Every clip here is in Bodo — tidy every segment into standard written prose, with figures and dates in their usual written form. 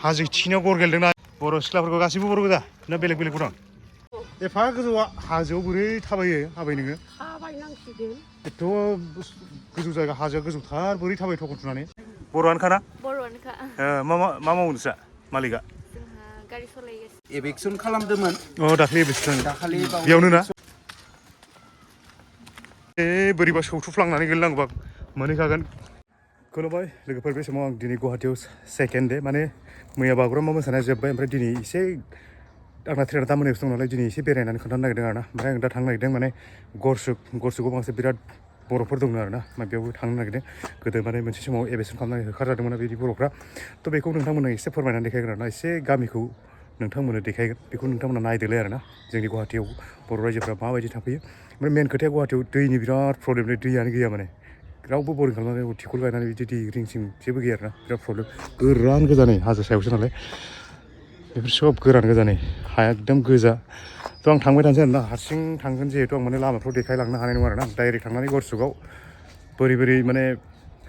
हाजो थिखिनियाव गर गेलेदोंना बर' सिख्लाफोरखौ गासिबो बर' गोजा ना बेलेग बेलेग दं एफा गोजौआ हाजोआव बोरै थाबायो हाबाय नोङो थाबायनांसिगोन एथ' गोजौ जायगा हाजोआ गोजौथार बोरै थाबाय थखन थुनानै बर'आनोखा ना बर'आनोखा मा मावो नोंस्रा मालिकआ जोंहा गारि सालायगासिनो एबेक्सन खालामदोंमोन दाख्लै एबेक्सन दाखालि बेयावनो ना बोरैबा सौथुफ्लांनानै गोलैनांगौबा मोनहैखागोन खुलुमबाय लोगोफोर बे समाव आं दिनै गुवाहाटियाव सेकेन्ड दे माने मैया बागुरुम्बा मोसानाया जोब्बाय ओमफ्राय दिनै एसे आंना ट्रेना दा मोनायावसो दं नालाय दिनै एसे बेरायनानै खोन्थानो नागिरदों आरोना ओमफ्राय आं दा थांनो नागिरदों माने गरसुकआव माखासे बिराद बर'फोर दङ आरोना बेयावबो थांनो नागिरदों गोदो माने मोनसे समाव एबेक्सन खालामनानै होखारजादोंमोन बिदि बर'फ्रा थ' बेखौ नोंथांमोननो एसे फोरमायनानै देखायगोन आरोना एसे गामिखौ नोंथांमोननो देखायगोन बेखौ नोंथांमोना नायदोलाय आरोना जोंनि गुवाहाटियाव बर' रायजोफ्रा माबायदि थाफैयो ओमफ्राय मेन खोथाया गुवाहाटियाव दैनि बिराद प्रब्लेम दैयानो गैया माने रावबो बरिं खालामनानै थिखल गायनानै बिदि दै रिं सिं जेबो गैया आरोना बिराद प्रब्लेम गोरान गोजा नै हाजो सायावसो नालाय बेफोर सब गोरान गोजा नै हाया एकदम गोजा थ' आं थांबाय थानोसै आरोना हारसिं थांगोन जिहेतु आं माने लामाफ्राव देखायलांनो हानाय नङा आरोना डाइरेक्ट थांनानै गरसुकआव बोरै माने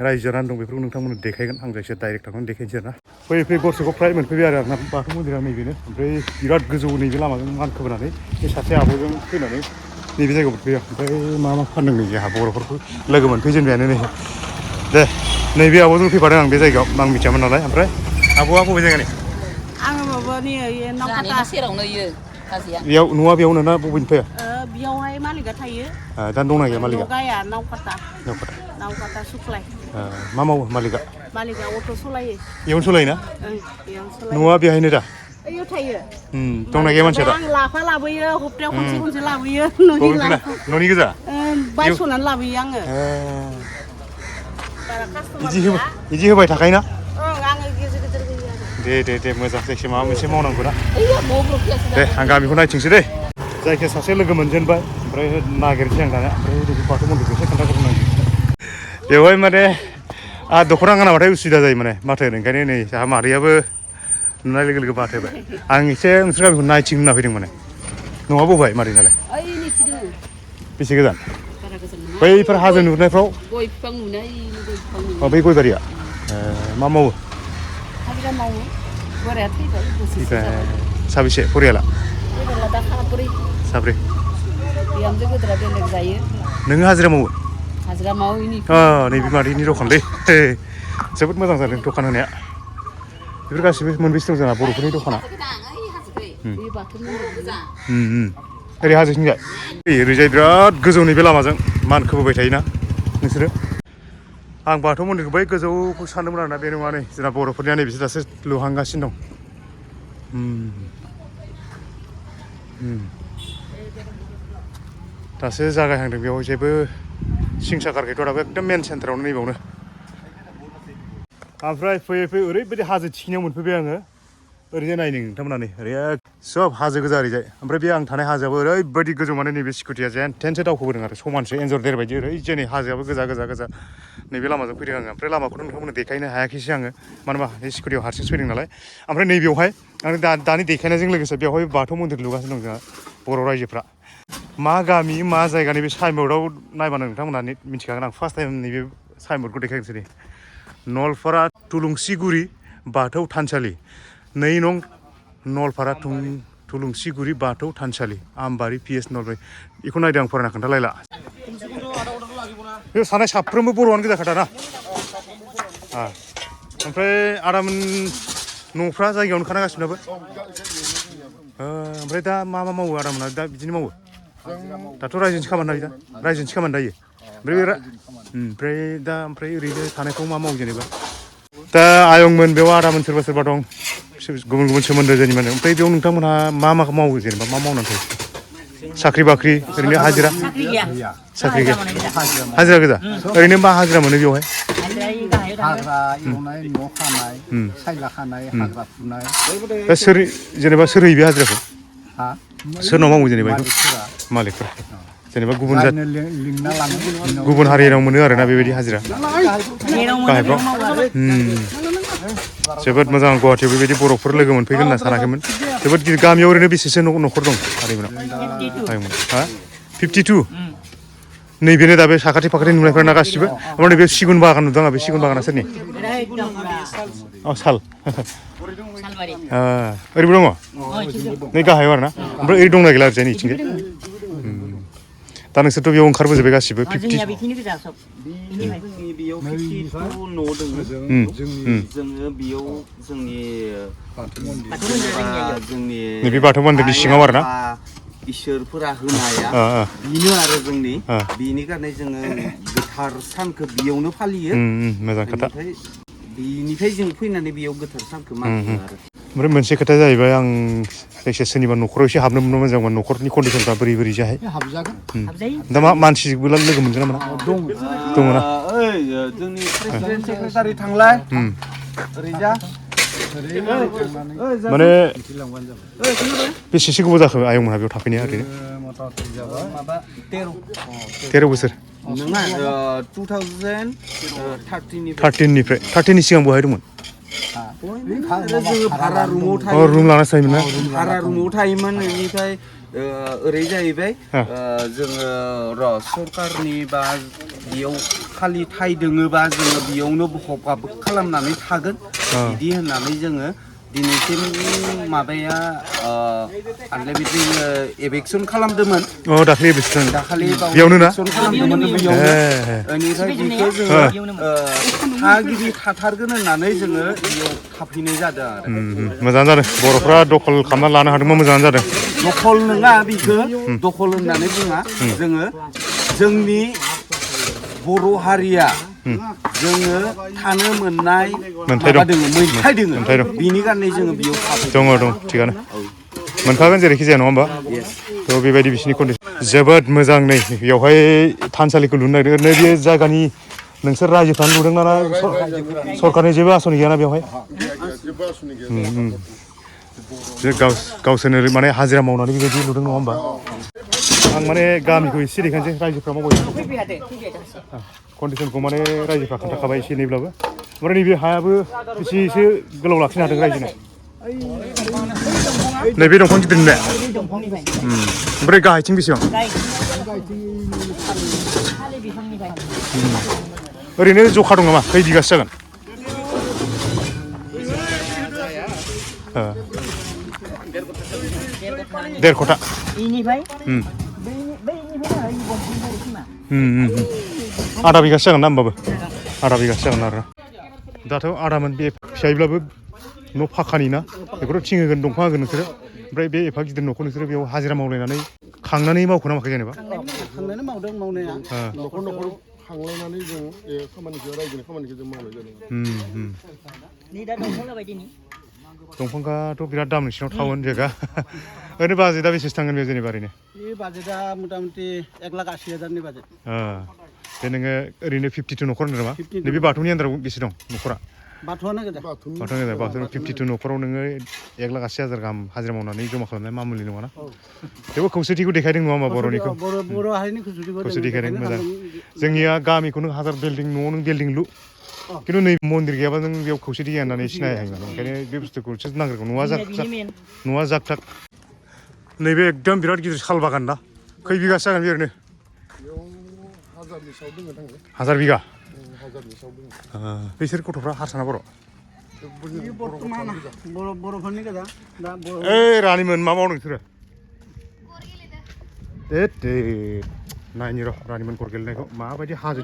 रायजो जानानै दं बेफोरखौ नोंथांमोननो देखायगोन आं जायखिया डाइरेक्ट थांनानै देखायनोसै आरोना फैयै गरसुकआव फ्राय मोनफैबाय आरोना बाथौ मन्दिरा नैबेनो ओमफ्राय बिराद गोजौ नैबे लामाजों मानखोबोनानै बे सासे आब'जों फैनानै नैबे जायगायाव मोनफैयो ओमफ्राय मा फानदों नै जोंहा बर'फोरखौ लोगो मोनफैजेनबायानो नै दे नैबे आब'जों फैफादों आं बे जायगायाव आं मिथियामोन नालाय ओमफ्राय आब'आ बबे जायगानि आङो माबानि नावकाटा सेरावनो इयो हाजोआ बेयाव न'आ बेयावनो ना बबेनि फैया बेयावहाय मालिकआ थायो दा दंना गैया मालिकआ गाया नावकाटा सुख्लाय मा मावो मालिकआ अट' सालायो बेयावनो सलायोना बेयावनो सालायो न'आ बेहायनो दा ओइयाव थायो दंना गैया मानसिया दा आं लाफा लाबोयो हप्तायाव खनसे लाबोयो न'नि गोजा बायस'नानै लाबोयो आङो बिदि होबाय थाखायोना आङो गेजेर होयो आरो दे मोजां जायखिया माबा मोनसे मावनांगौ ना दे आं गामिखौ नायथिंसै दे जायखिया सासे लोगो मोनजेनबाय ओमफ्राय नागिरनोसै आं दानिया ओमफ्राय बाथौ मन्दिरखौ एसे खोन्थाग्रोनांगौ बेवहाय माने आंहा दख'ना गानाबाथाय उसुबिदा जायो माने माथो ओंखायनो नै जोंहा मादैयाबो नुनाय लोगो लोगो बाथोबाय आं एसे नोंसोर गामिखौ नायथिंनो होनना फैदों माने न'आ बबेहाय मादै नालाय बेसे गोजान बैफोर हाजो नुहुरनायफ्राव गय बिफां नुनाय बै गयबारिया मा मावो हाजिरा मावो बोराया थैबाय साबेसे परियाला दा साब्रै बिहामजो गोदोरा बेलेग जायो नोङो हाजिरा मावो हाजिरा मावो नैबे मादैनि दखानलै जोबोद मोजां जादों दखान होनाया बेफोर गासिबो मोनबेसे दं जोंना बर'फोरनि दखाना ओरै हाजोथिंजाय ओरैजाय बिराद गोजौनि बे लामाजों मानखोबोबाय थायोना नोंसोरो आं बाथौ मन्दिरखौ बै गोजौखौ सानदोंमोन आरोना बे नङा नै जोंना बर'फोरनिया नै बिसोर दासो लुहांगासिनो दं दासो जागायहांदों बेयाव जेबो सिं साखार गैथ'आ दाबो एकदम मेन सेन्टारावनो नैबावनो ओमफ्राय फैयै ओरैबायदि हाजो थिखिनियाव मोनफैबाय आङो ओरैजाय नायनो नोंथांमोना नै ओरै सब हाजो गोजा ओरैजाय ओमफ्राय बे आं थानाय हाजोआबो ओरैबायदि गोजौ माने नैबे स्कुटिया जेन टेनसो दावखोबोदों आरो समानसो एन्जर देरबायदि ओरैजाय नै हाजोआबो गोजा नैबे लामाजों फैदों आङो ओमफ्राय लामाखौथ' नोंथांमोननो देखायनो हायाखैसो आङो मानो होनबा बे स्कुटियाव हारसिंसो फैदों नालाय ओमफ्राय नैबेयावहाय आं दानि देखायनायजों लोगोसे बेवहाय बाथौ मन्दिर लुगासिनो दं जोंहा बर' रायजोफ्रा मा गामि मा जायगानि बे साइनबर्डआव नायबानो नोंथांमोना मिथिखागोन आं फार्स्ट टाइम नैबे साइनबर्डखौ देखायनोसै दे नलपारा थुलुंसिगुरि बाथौ थानसालि 2 नं नलपारा थुलुंसिगुरि बाथौ थानसालि आमबारि PS नलबारि बेखौ नायदों आं फरायना खोन्थालायला बे सानाय साफ्रोमबो बर'आनो गोजाखादा ना ओमफ्राय आदामोन न'फ्रा जायगायावनो खाना गासिनाबो ओमफ्राय दा मा मावो आदामोना दा बिदिनो मावो दाथ' रायजोनिसो खामानि ना रायजोनिसो खामानि दायो ओमफ्राय ओरैनो थानायखौ मा मावो जेनेबा दा आयंमोन बेयाव आदामोन सोरबा दं गुबुन सोमोन्दो जोंनि माने ओमफ्राय बेयाव नोंथांमोनहा मा मावो जेनेबा मा मावनानै थायो साख्रि बाख्रि ओरैनो हाजिरा साख्रि गैया हाजिरा गोजा ओरैनो मा हाजिरा मोनो बेवहाय हाग्रा एवनाय न' खानाय सायला खानाय हाग्रा फुनाय दा जेनेबा सोर होयो बे हाजिराखौ सोरनाव मावो जेनेबा मालिकफ्रा जेनेबा गुबुन हारिनाव मोनो आरोना बेबायदि हाजिरा गाहायफ्राव जोबोद मोजां गुवाहाटियाव बेबायदि बर'फोर लोगो मोनफैगोन होनना सानाखैमोन जोबोद गिदिर गामियाव ओरैनो बेसेसो न'खर दं हारिमोना 52 नैबेनो दा बे साखाथि फाखाथि नुनायफोरना गासिबो ओमफ्राय नैबे सिगुन बागान नुदों आं बे सिगुन बागाना सोरनि औ साल सालबारि ओरैबो दङ नै गाहायाव आरोना ओमफ्राय ओरै दंना गैला ओरैजाय नैथिंजाय दा नोंसोरथ' बेयाव ओंखारबोजोबबाय गासिबो 50 जोंनिया बेखिनि गोजा सब जोंनि बेयाव 52 न' दङ जोङो बेयाव जोंनि जोंनि नैबे बाथौ मन्दिरनि सिङाव आरोना इसोरफोरा होनाया बिनो आरो जोंनि बेनिखायनो जोङो गोथार सानखौ बेयावनो फालियो मोजां खोथा बिनिफ्राय जों फैनानै बेयाव गोथार सानखौ मानियो आरो ओमफ्राय मोनसे खोथा जाहैबाय आं जायखिया सोरनिबा न'खराव एसे हाबनो मोननो मोजां मोन न'खरनि कन्डिसनफ्रा बोरै बोरै जाहाय हाबजागोन दा मा मानसिबो लोगो मोनगोन ना मोना दङ ना ओइ जोंनि प्रेसिडेन्ट सेक्रेटारि थांलाय ओरैजा माने बेसेसो गोबाव जाखो आयंमोनहा बेयाव थाफैनाया ओरैनो माबा 13 बोसोर नङा 2013 13निफ्राय 13नि सिगां बहाय दंमोन जोङो भारा रुमाव अ रुम लाना थायोमोन ना भारा रुमाव थायोमोन बेनिफ्राय ओरै जाहैबाय जोङो र' सरकारनि बा बेयाव खालि थाइदोङोबा जोङो बेयावनो हगाब खालामनानै थागोन बिदि होननानै जोङो दिनैसिम माबाया आनलिमिटेड एभेकसन खालामदोंमोन दाखालि बेसेबां दाखालि बेयावनो ना खालामदोंमोन बेयावनो बेनिफ्राय बेखौ जोङो थागिबि थाथारगोन होननानै जोङो बेयाव थाफैनाय जादों आरो मोजां जादों बर'फ्रा दखल खालामना लानो हादोंबा मोजाङानो जादों दखल नङा बेखौ दखल होननानै बुङा जोङो जोंनि बर' हारिया जोङो थानो मोननाय माबा दङ मोनथाय दङ बिनि गाननाय जोङो बेयाव थाफैदों दङ थिगानो मोनखागोन जेरैखि जाया नङा होमबा थ' बेबायदि बिसिनि कन्डिसन जोबोद मोजां नै बेयावहाय थानसालिखौ लुनो नागिरदों ओरैनो बे जायगानि नोंसोर रायजोफ्रानो लुदों ना सरकारनि जेबो आसनि गैयाना बेवहाय गावसोरनो माने हाजिरा मावनानै बेबायदि लुदों नङा होमबा आं माने गामिखौ एसे देखायनोसै रायजोफ्रा मावबाय कन्डिसनखौ माने रायजोफ्रा खोन्थाखाबाय एसे एनैब्लाबो ओमफ्राय नैबे हायाबो बेसेसो गोलाव लाखिनो हादों रायजोनो नैबे दंफां गिदिर नुनाया ओमफ्राय गाहायथिं बेसेबां ओरैनो जखा दं नामा खै बिगासो जागोन देर खथा आधा बिगासो जागोन ना होमबाबो आधा बिगासो जागोन आरो दाथ' आधामोन बे फिसायब्लाबो न' फाखानि ना बेखौथ' थिं होगोन दंफां होगोन नोंसोरो ओमफ्राय बे एफा गिदिर न'खौ नोंसोरो बेयाव हाजिरा मावलायनानै खांनानै मावखोना मावाखै जेनेबा खांनानै मावदों मावनाया न'खर खांलायनानै जों बे खामानिखौ रायजोनि खामानिखौ जों मावनाय जादों दंफांआथ' बिराद दाम नोंसिनाव टाउन जायगा ओरैनो बाजेटआ बेसेसो थांगोन बे जेनेबा ओरैनो बे बाजेटआ मथा मथि 1,80,000 बाजेट बे नोङो ओरैनो 52 न'खर होनदों नामा नैबे बाथौनि आन्दाराव बेसे दं न'खरा बाथौआनो गोजा बाथौ 52 न'खराव नोङो 1,80,000 गाहाम हाजिरा मावनानै जमा खालामनाय मामुलि नङाना थेवबो खौसेथिखौ देखायदों नङा होमबा बर'निखौ बर' हारिनि खौसेथि देखायदों मोजां जोंनिया गामिखौ नों हाजार बिल्डिं न'आव नों बिल्डिं लु खिन्थु नै मन्दिर गैयाबा नों बेयाव खौसेथि गैया होननानै सिनाय हायो ओंखायनो बे बुस्थुखौसो नांगौ न'आ जाग थाग नैबे एकदम बिराद गिदिर साल बागान दा खै बिगासो जागोन बे ओरैनो 1000 बिगा बिसोर गथ'फ्रा हारसाना बर' बर'फोरनि गोजा दा ओइ रानिमोन मा मावदों नोंसोरो नायनि र' रानिमोन गर गेलेनायखौ माबायदि हाजो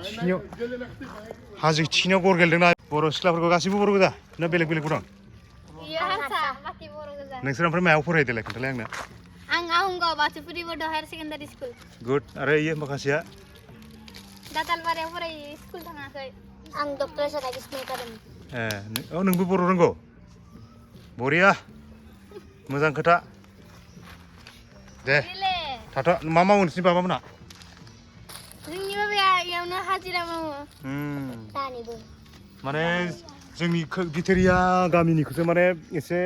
थिखिनियाव गर गेलेदोंना बर' सिख्लाफोरखौ गासिबो बर' गोजा ना बेलेग बेलेगबो दं नोंसोर ओमफ्राय मायाव फरायो देलाय खोन्थालाय आंनो आं आहंगाव बासुपुरि बड' हायार सेकेन्डारि स्कुल गुड आरो इयो माखासेया दातालबारियाव फरायो स्कुल थाङाखै आं डक्टर सदाकिस्नि एकाडेमि नोंबो बर' रोंगौ बरिया मोजां खोथा दे थाथ' मा मावो नोंसिनि बाबामोना जोंनि बाबाया इयावनो हाजिरा मावो दानिबो माने जोंनि भिथोरिया गामिनिखौसो माने एसे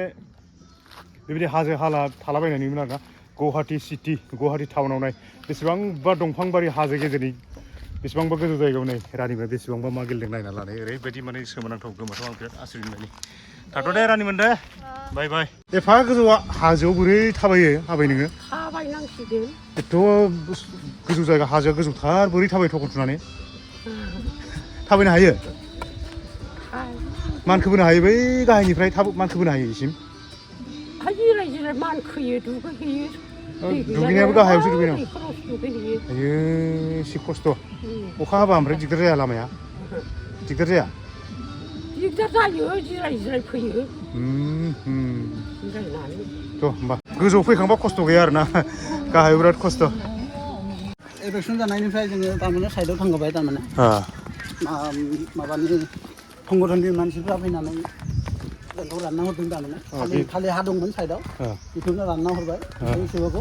बेबायदि हाजो हाला थालाबायनाय नुयोमोन आरोना गुवाहाटि सिटि गुवाहाटि टाउनाव नाय बेसेबांबा दंफां बारि हाजो गेजेरनि बेसेबांबा गोजौ जायगायाव नै रानिमोन बेसेबांबा मा गेलेदों नायना लानाय ओरैबायदि माने सोमोनांथाव गोमोथाव आं बिराद आसरित मोनबाय थाथ' दे रानिमोन दे बाय बाय एफा गोजौआ हाजोआव बोरै थाबायो हाबाय नोङो थाबायनांसिगोन एथ' गोजौ जायगा हाजोआ गोजौथार बोरै थाबायथाव थुनानै थाबायनो हायो मानखोबोनो हायो बै गाहायनिफ्राय मानखोबोनो हायो इसिम जिराय जिराय मानखोयो दुगैहैयो दुगैनायाबो गाहायावसो दुगैनांगौ दैखरावसो दुगैहैयो आयो एसे खस्थ' अखा हाबा ओमफ्राय दिगदार जाया लामाया दिगदार जाया दिगदार जायो जिराय जिराय फैयो जिरायनानै थ' होमबा गोजौआव फैखांबा खस्थ' गैया आरोना गाहायाव बिराद खस्थ' इलेक्सन जानायनिफ्राय जोङो थारमाने साइडआव थांगोबाय थारमाने माबानि संगठननि मानसिफ्रा फैनानै जोंखौ रानना हरदों थारमाने खालि हा दंमोन साइडआव बेखौनो रानना हरबाय एसेबाबो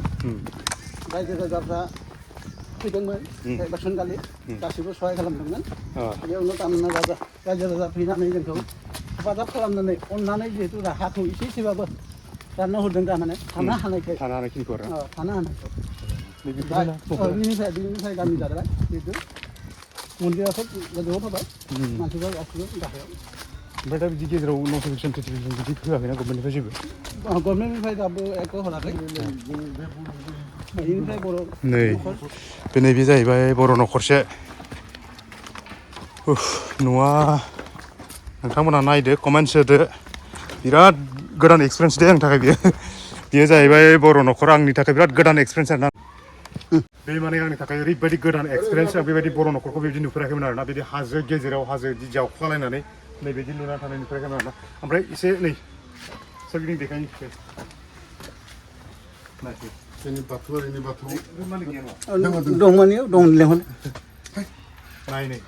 रायजो राजाफ्रा फैदोंमोन इलेक्सन खालि गासिबो सहाय खालामदोंमोन बेयावनो थारमाने रायजो राजा फैनानै जोंखौ हेफाजाब खालामनानै अननानै जिहेतु हाखौ एसे एसेबाबो रानना हरदों थारमाने थानो हानायखाय थानो हानायखिनिखौ आरो थानो हानायखौ बिनिफ्राय गामि जाबाय जिहेतु मन्दिराथ' गोजौआव थाबाय मानसिफ्रा गासिबो गाहायाव ओमफ्राय दा बिदि गेजेराव नटिफिकेसन बिदि होआखैना गभर्नमेन्टनिफ्राय जेबो गभर्नमेन्टनिफ्राय दाबो एख' हराखै बेनिफ्राय बर' नै बे नैबे जाहैबाय बर' न'खरसे न'आ नोंथांमोना नायदो कमेन्ट्स होदो बिराद गोदान एक्सपिरियेन्स दे आंनि थाखाय बियो जाहैबाय बर' न'खर आंनि थाखाय बिराद गोदान एक्सपिरियेन्स आरोना बे माने आंनि थाखाय ओरैबायदि गोदान एक्सपिरियेन्स आं बेबायदि बर' न'खरखौ बेबायदि नुफेराखैमोन आरोना बिदि हाजो गेजेराव हाजो जावख्लालायनानै नैबायदि लुना थानाय नुफेराखैमोन आरोना ओमफ्राय एसे नै सोरगिदिं देखायनोसै जोंनि बाथौआरिनि बाथौ दंमोन दं लेंहर नाय नै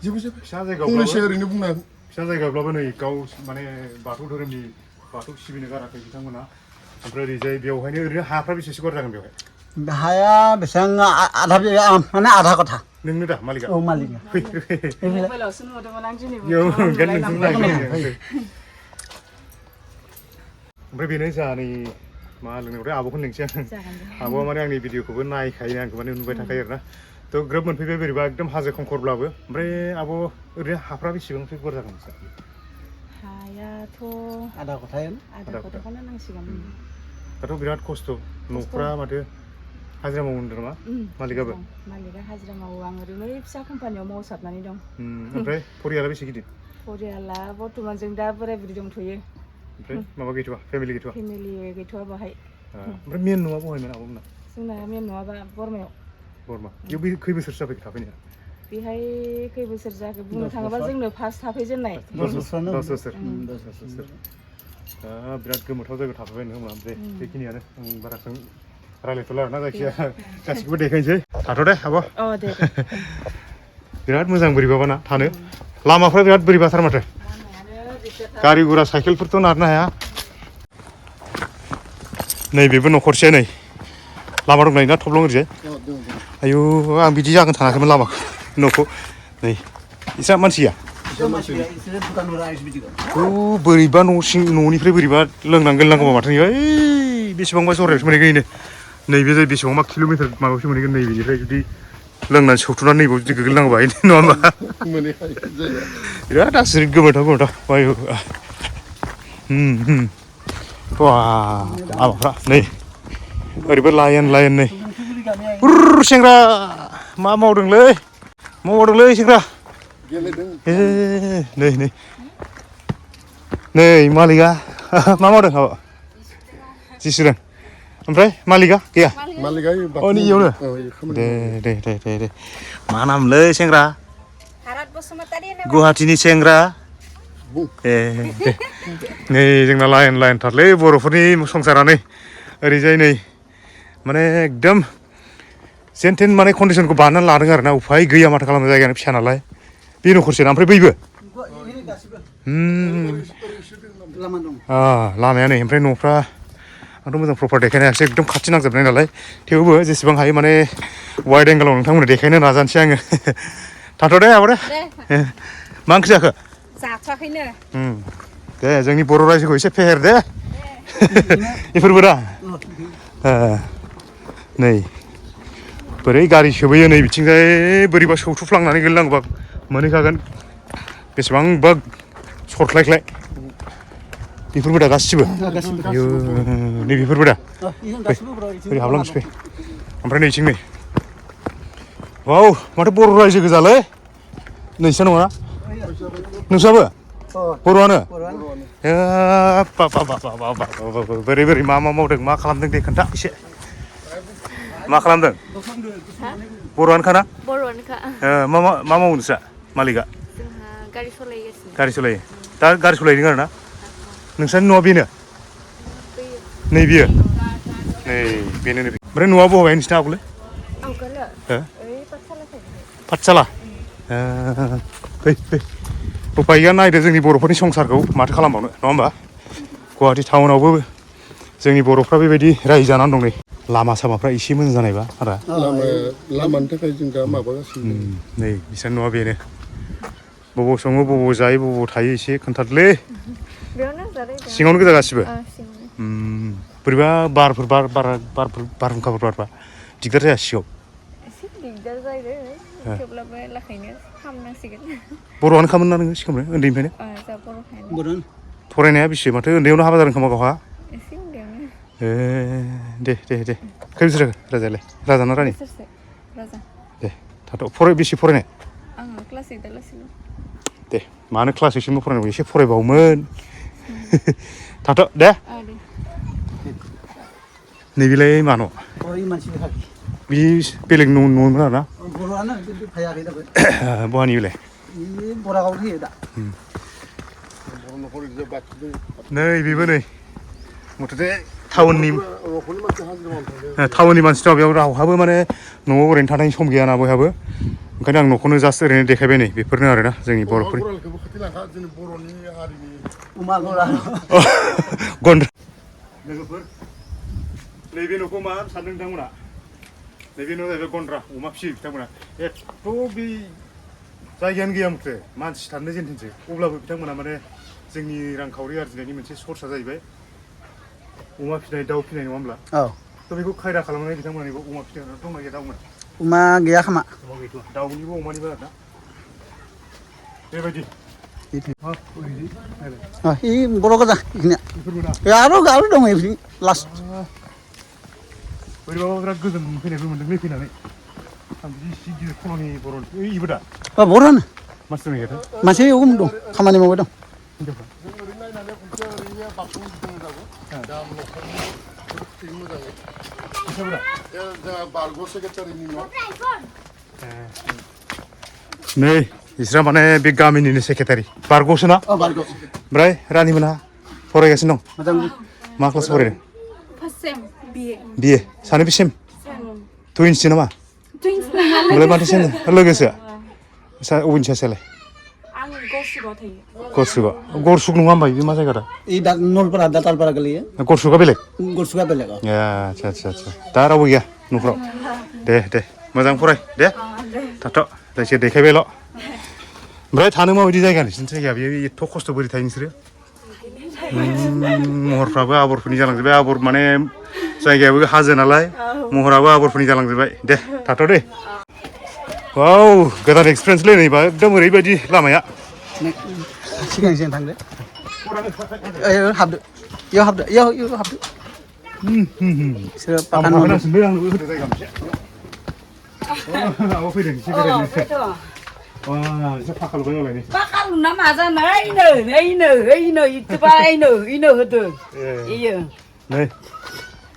जेबो फिसा फंनैसो ओरैनो बुंना फिसा जायगाब्लाबो नै गाव माने बाथौ धोरोमनि बाथौ सिबिनो गाराखै बिथांमोना ओमफ्राय ओरैजाय बेवहायनो ओरैनो हाफ्रा बेसेसो गुवार जागोन बेवहाय हाया बेसेबां आधा बिगा माने आधा कथा नोंनो दा मालिका औ मालिका मबाइलावसो नुदोंमोन आं दिनै ओमफ्राय बेनो जोंहा नै मा लोंनाय आब'खौनो लिंसै आं आब'आ माने आंनि भिडिअखौबो नायखायो आंखौ माने नुबाय थाखायो आरोना थ' ग्रोब मोनफैबाय बोरैबा एकदम हाजो खंखरब्लाबो ओमफ्राय आब' ओरैनो हाफ्रा बेसेबांसो गुवार जागोन हायाथ' आधा कथायानो आधा कथाखौनो नांसिगोन दाथ' बिराद खस्थ' न'फ्रा माथो हाजिरा मावो होनदों नामा मालिकाबो मालिका हाजिरा मावो आं ओरैनो फिसा कम्पानियाव मावसाबनानै दं ओमफ्राय परियाला बेसे गिदिर परियाला बर्थमान जों दा बोराय बुरि दंथ'यो ओमफ्राय माबा गैथ'वा फेमिलि गैथ'वा फेमिलि गैथ'वा बाहाय ओमफ्राय मेन न'आ बहायमोन आब'मोना जोंना मेन न'आबा बरमायाव बरमा बेयाव खै बोसोरसो जाबाय थाफैनाया बेहाय खै बोसोर जाखो बुंनो थाङोबा जोंनो फार्स्ट थाफैजेननाय 10 बोसोर दा बिराद गोमोथाव जायगायाव थाफैबाय नङा होमबा ओमफ्राय बेखिनियानो आं बारा रायलायथ'ला आरोना जायखिया गासिखौबो देखायनोसै थाथ' दे आब' दे बिराद मोजां बोरैबाबा थानो लामाफ्रा बिराद बोरैबाथार माथो गारि गुरा साइकेलफोरथ' नारनो हाया नै बेबो न'खरसे नै लामा दं ना थब्लं ओरैजाय आयु आं बिदि जागोन सानाखैमोन लामाखौ न'खौ नै इसा मानसिया बोरैबा न' सिं न'निफ्राय बोरैबा लोंनांगोन गोलनांगौबा माथो ओइ बेसेबांबा जरायावसो मोनहैगोन नैबे जाय बेसेबांबा किल'मिटार माबायावसो मोनहैगोन नैबेनिफ्राय जुदि लोंनानै सौथुनानै नैबाव जुदि गोग्लैनांगौबा नङा होमबा बिराद आसरित गोमोथाव आयु लामाफ्रा नै ओरैबो लाइन नै सेंग्रा मा मावदोंलै सेंग्रा नै मालिका मा मावदों हाबा जिसुदों ओमफ्राय मालिका गैया इयावनो दे मा नामलै सेंग्रा गुवाहाटीनि सेंग्रा नै जोंना लाइन थारलै बर'फोरनि संसारा नै ओरैजाय नै माने एकदम जेनथेन माने कन्डिसनखौ बानायनानै लादों आरोना उफाय गैया माथो खालामनो जायगायानो फिसा नालाय बे न'खरसेना ओमफ्राय बैबो लामाया नै ओमफ्राय न'फ्रा आंथ' मोजां प्रपार देखायनो हायासै एकदम खाथि नांजोबनाय नालाय थेवबो जेसेबां हायो माने वाइड एंगेलाव नोंथांमोननो देखायनो नाजानोसै आङो थाथ' दे आब' दे मा ओंख्रि जाखो जाथ'वाखैनो दे जोंनि बर' रायजोखौ एसे फेहेर दे बेफोरबो दा नै बोरै गारि सोबोयो नै बिथिंजाय बोरैबा सौथुफ्लांनानै गोलैनांगौबा मोनहैखागोन बेसेबांबा सरख्लायख्लाय बेफोरबो दा गासिबो गासिबो आयौ नै बेफोरबो दा 이건 가시고 그러 ओरै हाबलांसै फै ओमफ्राय नैथिं नै वाव माथो बर' रायजो गोजालै नोंसा नङा नोंसाबो बर'आनो बोरै बोरै मा मावदों मा खालामदों दे खोन्था एसे मा खालामदों बर'आनोखाना बर'आनोखा मा मावो नोंस्रा मालिकआ जोंहा गारि सालायगासिनो गारि सालायो दा गारि सालायदों आरो ना नोंस्रानि न'आ बेनो नै बियो नै बेनो नै ओमफ्राय न'आ बबेहाय नोंसिना आबौलै आवगालो हो ओइ पाठसाला पाठसाला फै फै उफाय गैया नायदो जोंनि बर'फोरनि संसारखौ माथो खालामबावनो नङा होमबा गुवाहाटि टाउनावबो जोंनि बर'फ्रा बेबायदि रायजो जानानै दं नै लामा सामाफ्रा एसे मोजां जानायबा आदा लामानि थाखाय जों दा माबागासिनो नै बिसोरनि न'आ बेनो बबाव सङो बबाव जायो बबाव थायो एसे खोन्थादोलै बेयावनो जादों सिङावनो गोजा गासिबो सिङावनो बोरैबा बारहुंखाफोर बारबा दिगदार जाया सिगाङाव एसे दिगदार जायो थेवब्लाबो लाखैनो खालामनांसिगोन बर'आनो खामोन ना नोङो सिगांनो उन्दैनिफ्रायनो जा बर'खायनो बर'न फरायनाया बेसे माथो उन्दैयावनो हाबा जादों खोमा गावहा एसे उन्दैयावनो दे खै बोसोर जाखो राजायालाय राजा ना रानि बोसोरसे राजा दे थाथ' बेसे फरायनाय आङो क्लास 8 लासिनो दे मानो क्लास 8सिमल' फरायनांगौ एसे फरायबावोमोन थाथ' दे नैबेलाय मानो बर'नि मानसि थाखि बि बेलेग न'मोन आरोना बर'आनो खिन्थु फैयाखै दाबो बहानि बेलाय इ बरागाव फैयो दा बर' न'खर इदि बाखिदों नै बेबो नै मथथे टाउननि न'खरनि मानसि हाजिरा मावनो टाउननि मानसि दं बेयाव रावहाबो माने न'आव ओरैनो थानायनि सम गैयाना बयहाबो ओंखायनो आं न'खौनो जास्ट ओरैनो देखायबाय नै बेफोरनो आरोना जोंनि बर'फोरनि बर'खौबो खाथि लाखा जोंनि बर'नि हारिनि उमा गरा गन्द्रा लोगोफोर नैबे न'खौ मा सानदों नोंथांमोना नैबे न'आ जाहैबाय गन्द्रा अमा फिसियो बिथांमोना एथ' बे जायगायानो गैया मथे मानसि थानो जेनथेनसै अब्लाबो बिथांमोना माने जोंनि रांखावरि आरजिनायनि मोनसे सर्सआ जाहैबाय अमा फिसिनाय दाउ फिसिनाय नङा होमब्ला औ थ' बेखौ खायदा खालामनानै बिथांमोना नैबे अमा फिसिनाय दंना गैया दाउमोन उमा गैया खोमा अमा गैथ'आ दाउनिबो अमानिबो आरोना बेबायदि इ बर' गोजा इखिनिया आरो दङ इफोरनि लास्ट बोरैबाबा बिराद गोजोन फैनायबो मोन्दोंलै फैनानै आं बिदि सि गिदिर खल'नि बर' इबो दा बर'आनो मानसि दं गैयाथाय मानसि दं खामानि मावबाय दं हिनजावफ्रा जों ओरैनो नायनानै खनसे ओरैनो बाथौ दङ दाबो दा न'खरनि जोबोद मोजाङै फैसाफोरा दा बारग' सेक्रेटारिनि न' नै बिस्रा माने बे गामिनिनो सेक्रेटारि बारग'सो ना बारग' ओमफ्राय रानिमोनहा फरायगासिनो दं मोजां मा क्लास फरायदों फार्स्ट सेम बिए बिए सानै बेसिम टुइन्ससो नामा टुइन्स नङा होमबालाय माथो सेम लोगोसो अबेनि सासेयालाय आं गसुगाव थायो गरसुकआव गरसुक नङा होमबा बे मा जायगा दा इ दा नलपारा दातालपारा गोलैयो गरसुकआ बेलेग गरसुगा बेलेग ए आदसा दा रावबो गैया न'फ्राव दे मोजां फराय दे थाथ' जायखिया देखायबायल' ओमफ्राय थानो माबायदि जायगा नोंसिनि जायगाया बेयो एथ' खस्थ' बोरै थायो नोंसोरो महरफ्राबो आबरफोरनि जालांजोब्बाय आबर माने जायगायाबो हाजो नालाय महराबो आबरफोरनि जालांजोब्बाय दे थाथ' दे वाव गोदान एक्सपिरियेन्सलै नैबा एकदम ओरैबायदि लामाया सिगां थांदो हाबदो इयाव हाबदो इयाव हाबदो बिसोरो पाका न' आंनोबो होदो जायगा मोनसे माबा फैदों एसे बेरायनो वा एसे फाखा लुबाय मालाय नै पाकालु ना मा जानो ओइनो इथोबा इनो होदो इयो नै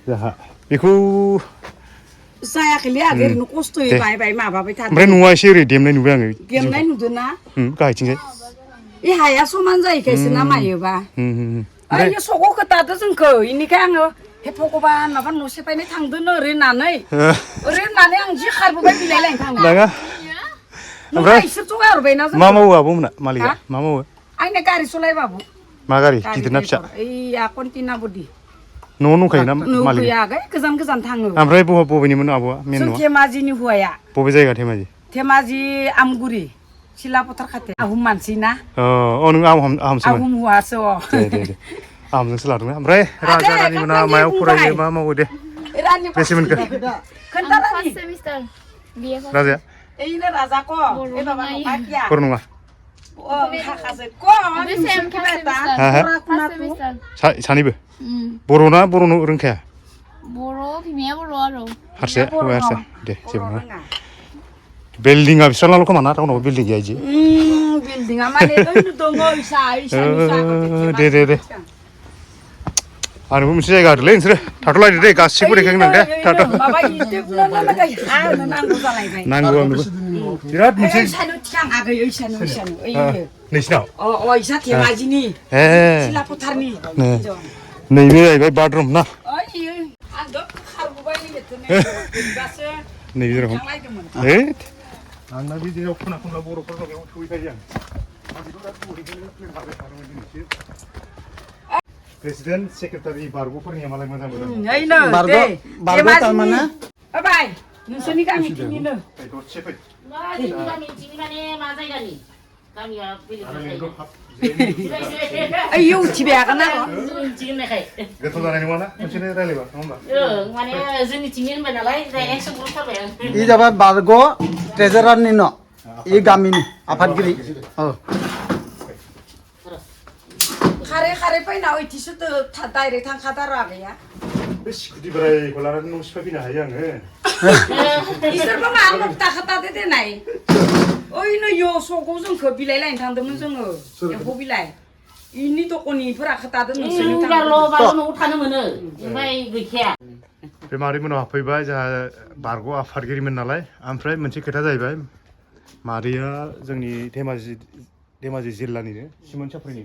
जाहा बेखौ जायाखैलै आगै ओरैनो खस्थ'यै बाय माबाबाय थादों ओमफ्राय न'आ एसे ओरै देमनाय नुबाय आङो गेमनाय नुदों ना गाहायथिंजाय इ हाया समान जाहैखायसो ना मायोबा ओइ सग'खौ खोथादो जोंखौ इनिखाय आङो हे भगबान माबा न' सेफायनाय थांदोनो ओरै होननानै आं जि खारबोबाय बिलायलायनो थांना लाङा ओमफ्राय इसोर जगायहरबायना जों मा मावो आब'मोना मालिका मा मावो आंना गारि सलाय बाबु मा गारि गिदिर ना फिसा ओइ कन्टिना बडि न'आव दंखायो ना मालिक गैया आगै गोजान थाङो ओमफ्राय बबेनिमोन आब'आ मेन जों न'आ धेमाजिनि हुवाया बबे जायगा धेमाजि धेमाजि आमगुरि सिला फोथार खाथि आहम मानसि ना नों आहमसोमोन आहम हुवासो दे आहमजोंसो लादोंना ओमफ्राय राजा रानिमोना मायाव फरायो मा मावो दे बेसे मोनखो खोन्थालानि फार्स्ट सेमिस्टार बिए राजाया এইনে রাজা ক এ বাবা নকাকিয়া बर' नङा हाखासे क बेसेम सानैबो बर'ना बर'नो रोंखाया बर' बिमाया बर' आरो हारसा हौवाया हारसा दे जेबो नङा बिल्डिंआ बिस्रानाल' खोमा ना टाउनाव बिल्डिं गैया इदि बिल्डिंआ माने ओइनो दङ इसा दे आंनोबो मोनसे जायगा होदोलै नोंसोरो थाथ'लायदो दे गासिबो देखायगोन आं दे थाथ' माबा इउटिउबनो आंनो नांगौ जालायबाय नांगौ आंनोबो बिराद मोनसे ओइसानो थिखां आगै ओइसानो नोंसिनाव इसा धेमाजिनि ए सिला फोथारनि नैबे जाहैबाय बाथरुम ना ओइ आंथ' खारबोबाय नैबेसो नैबे रखम थांलायदोंमोन आंना बिदियाव खना खनला बर'फोरनाव बेयाव सहैखायो आं बेखौ दा बर'फोरनो प्लेन खालामबाय थादोंमोन दिनैसो प्रेसिडेन्ट सेक्रेटारि बारग'फोरनिया मालाय मोजां ओइनो बारग' थारमाने बाय नोंसोरनि गामिथिंनिनो दसे फै जोंनि गामिथिंनि माने मा जायगानि गामिया बेलेग ओइ उथिबाय हागोन आरो जोंनिथिं होननायखाय गोथाव जानाय नङाना खनसेनो रायलायबा नङा होमबा माने जोंनिथिंनि होनबाय नालाय जायगाया सोंब्रब थारबाय आं इ जाबाय बारग' ट्रेजारारनि न' इ गामिनि आफादगिरि खारै खारै फैना ओइथिसो डाइरेक्ट थांखादार आगैया बे सिकुटि बोरायखौ लानानै न' सिफायफैनो हायो आङो इसोरबो मा आंनो खोथा देनाय ओइनो यो सगाव जोंखौ बिलाइ लायनो थांदोंमोन जोङो एम्फौ बिलाइ इनि दख'निफोरा खोथादों नोंसोरनि बारल' न'आव थानो मोनो ओमफ्राय गैखाया बे मादै मोनाव हाबफैबाय जोंहा बारग' आफादगिरिमोन नालाय ओमफ्राय मोनसे खोथा जाहैबाय मादैया जोंनि धेमाजि जिल्लानिनो सिमोन सापरिनि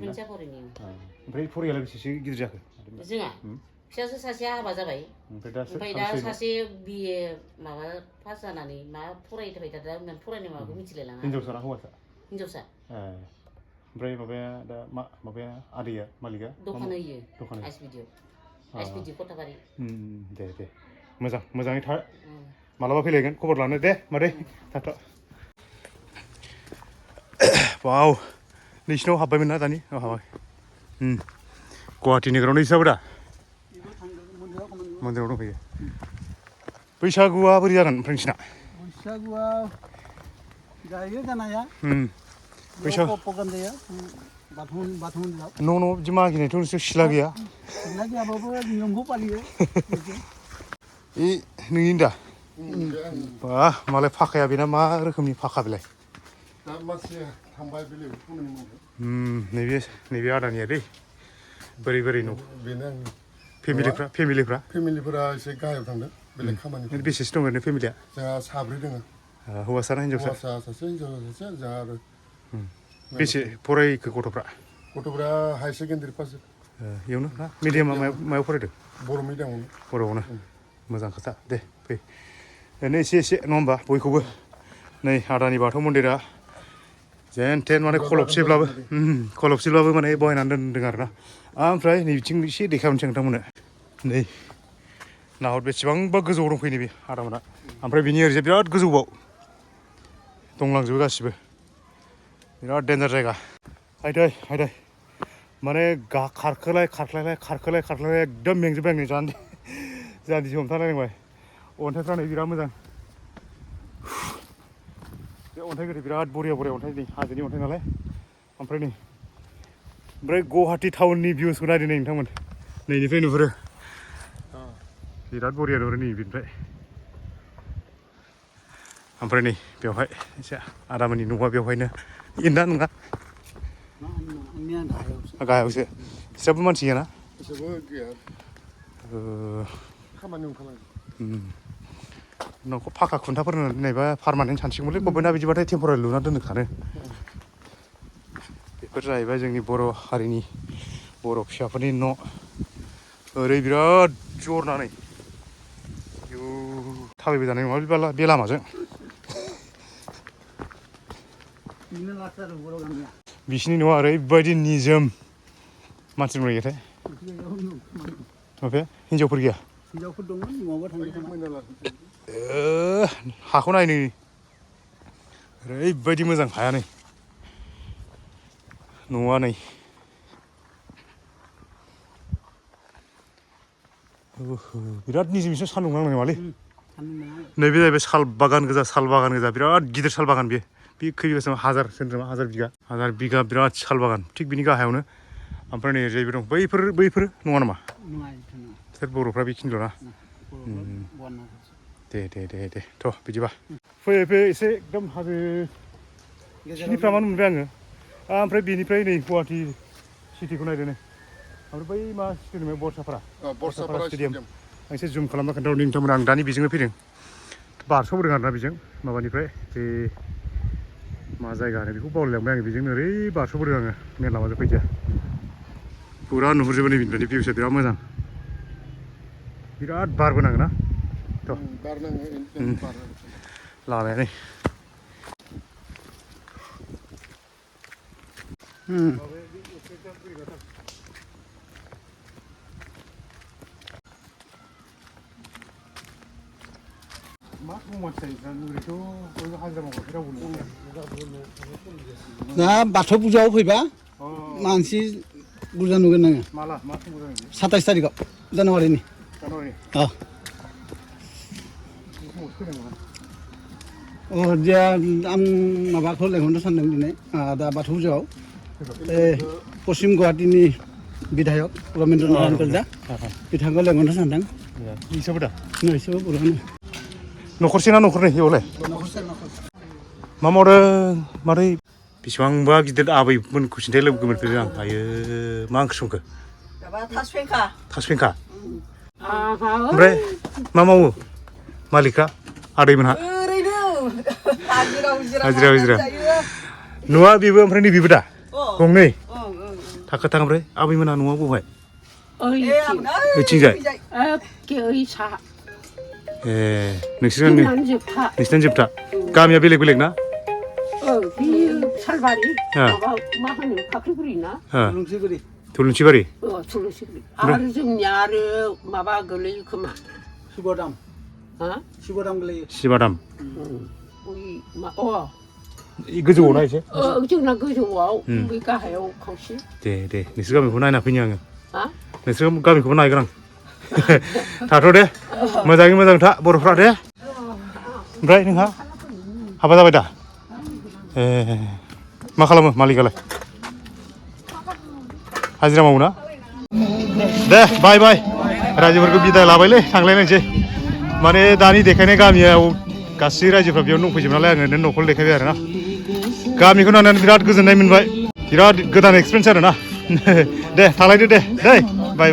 ओमफ्राय फरियाला बेसेसो गिदिर जाखो जोंहा फिसाजो सासेया हाबा जाबाय ओमफ्राय दा सासे बिए माबा पास जानानै मा फरायबाय थादों फरायनाय माबाखौ मिथिलायलाङा हिनजावसा ना हौवासा हिनजावसा ओमफ्राय माबाया दा माबाया आदैया मालिका दखान होयो दखान आइसबिडि कटाबारि दे मोजाङै था मालाबा फैलायगोन खबर लानो दे मादै थाथ' वाव नोंसिनाव हाबबायमोन ना दानि हाबाय गुवाहाटि नोगोरावनो हिसाबै दा मन्दिराव दंफैयो बैसागुआ बोरै जागोन ओमफ्राय नोंसिना बैसागुआ जायो जानाया बैसागु प्रग्राम जायो बाथौ न' बिदि मागिनायथ' नोंसोर सिला गैया सिला गैयाबाबो नियमखौ फालियो नोंनि दा बा मालाय फाखाया बेना मा रोखोमनि फाखा बेलाय दा मानसि थांबाय बेलेग खामानि मावो नैबे आदानिया दै बोरै न' बेनो आंनि फेमिलिफ्रा एसे गाहायाव थांदों बेलेग खामानि बेसेसो दं ओरैनो फेमिलिया जोंहा साब्रै दङ हौवासा ना हिनजावसा सासे हिनजावसा सासे जोंहा आरो बेसे फरायखो गथ'फ्रा हायार सेकेन्डारि पास इयावनो ना मिडियामा मायाव फरायदों बर' मिडियामावनो बर'आवनो मोजां खोथा दे फै ओरैनो एसे नङा होमबा बयखौबो नै आदानि बाथौ मन्दिरा जेन थेन माने खलबसेब्लाबो माने बहायनानै दोनदों आरो ना ओमफ्राय नै बिथिं एसे देखायहरनोसै नोंथांमोननो नै नाहर बेसेबांबा गोजौआव दंफैयो बे आदामोना ओमफ्राय बिनि ओरैजाय बिराद गोजौआव दंलांजोबो गासिबो बिराद डेन्जार जायगा हायदै माने खारखोलाय एकदम मेंजोब्बाय आंनि जानदि हमथालायनांबाय अन्थाइफ्रा नै बिराद मोजां बे अन्थाइ गोदै बिराद बरिया अन्थाइ नै हाजोनि अन्थाइ नालाय ओमफ्राय गुवाहाटि टाउननि भिउसखौ नायदो नै नोंथांमोन नैनिफ्राय नुहुरो बिराद बरिया नुहुरो नै बिनिफ्राय ओमफ्राय नै बेवहाय एसे आदामोननि न'आ बेवहायनो इन्दा नङा गाहायावसो बिस्राबो मानसि गैयाना एसेबो गैया खामानि न'खौ फाखा खुन्थाफोर नायबा पारमानेन्ट सानसिगौमोनलै गभर्नमेन्टआ बिदिबाथाय टेम्परारि लुना दोननो खानो बेफोर जाहैबाय जोंनि बर' हारिनि बर' फिसाफोरनि न' ओरै बिराद जरनानै थाबायबाय जानाय नङा बे लामाजों बिसिनि न'आ ओरैबायदि निजोम मानसि नुयोथाय हिनजावफोर गैया हिनजावफोर दंमोन न'आवबो थांदों हाखौ नायनो ओरैबायदि मोजां हाया नै न'आ नै बिराद निजोम एसे सान्दुं नांनाय नङालै नैबे जाहैबाय साल बागान गोजा बिराद गिदिर साल बागान बेयो बे खै बिगासो हाजार सोरनिबा हाजार बिगा बिराद साल बागान थिग बिनि गाहायावनो ओमफ्राय नै जायबो दं बैफोर नङा नामा सोर बर'फ्रा बेखिनिल' ना दे थ' बिदिबा फैयै एसे एकदम हाजो सिनिफ्रा मा मोनबाय आङो ओमफ्राय बेनिफ्राय नै गुवाहाटि सिटिखौ नायदो नै ओमफ्राय बै मा स्टेडियाम बरसापारा स्टेडियाम आं एसे जुम खालामना खोन्थाहरनि नोंथांमोना आं दानि बेजोंनो फैदों बारस'बोदों आरोना बेजों माबानिफ्राय बे मा जायगा होनो बेखौ बावलायलांबाय आङो बेजोंनो ओरै बारस'बोदों आङो मेन लामाजों फैदिया फुरा नुहुरजोबो नै बिनिफ्राय भिउसआ बिराद मोजां बिराद बारबो नाङो ना थ' लामाया नै मा मानसि ओरैथ' बयबो हाजिरा मावग्राफोर रावबो दा बाथौ फुजायाव फैबा मानसि बुरजा नुगोन नोङो माला मा समाव जागोन 27 तारिखआव जानुवारिनि दिया आं माबाखौ लेंहरनो सानदों दिनै दा बाथौ फुजायाव पश्चिम गुवाहाटीनि बिधायक रमेन्द्र नारायण कलिता बिथांखौ लेंहरनो सानदों इसोरबो दा इसोरबो बर'आनो न'खरसे ना न'खरनै बेयावलाय मा मावदों मादै बेसेबांबा गिदिर आबैमोनखौ सिन्थाय लोगो मोनफैदों आं आयो मा ओंख्रि संखो थास फेंखा ओमफ्राय मा मावो मालिकआ आदैमोनहा हाजिरा न'आ बेबो ओमफ्राय नैबेबो दा गंनै थाखो ओमफ्राय आबैमोनहा न'आ बहाय ओइथिंजाय ए नोंसिनानो जोबथा गामिया बेलेग ना सालबारि मा होनो फाख्रिगुरि ना थुलुंसिबारि आरो जोंनिया आरो माबा गोलैयो खोमा शिबदाम गोलैयो शिबादाम गोजौआव ना एसे जोंना गोजौआव बै गाहायाव खावसे दे नोंसोर गामिखौ नायना फैनि आङो नोंसोर गामिखौबो नायगोन आं थाथ' दे मोजाङै मोजां था बर'फ्रा दे ओमफ्राय नोंहा हाबा जाबाय दा ए मा खालामो मालिकआलाय हाजिरा मावो ना दे बाय रायजोफोरखौ बिदाय लाबायलै थांलायनोसै माने दानि देखायनाय गामियाव गासै रायजोफ्रा बेयावनो दंफैजोबो नालाय आङो नों न'खर देखायबाय आरोना गामिखौ नायनानै बिराद गोजोननाय मोनबाय बिराद गोदान एक्सपिरियेन्स आरोना दे थांलायदो दे बाय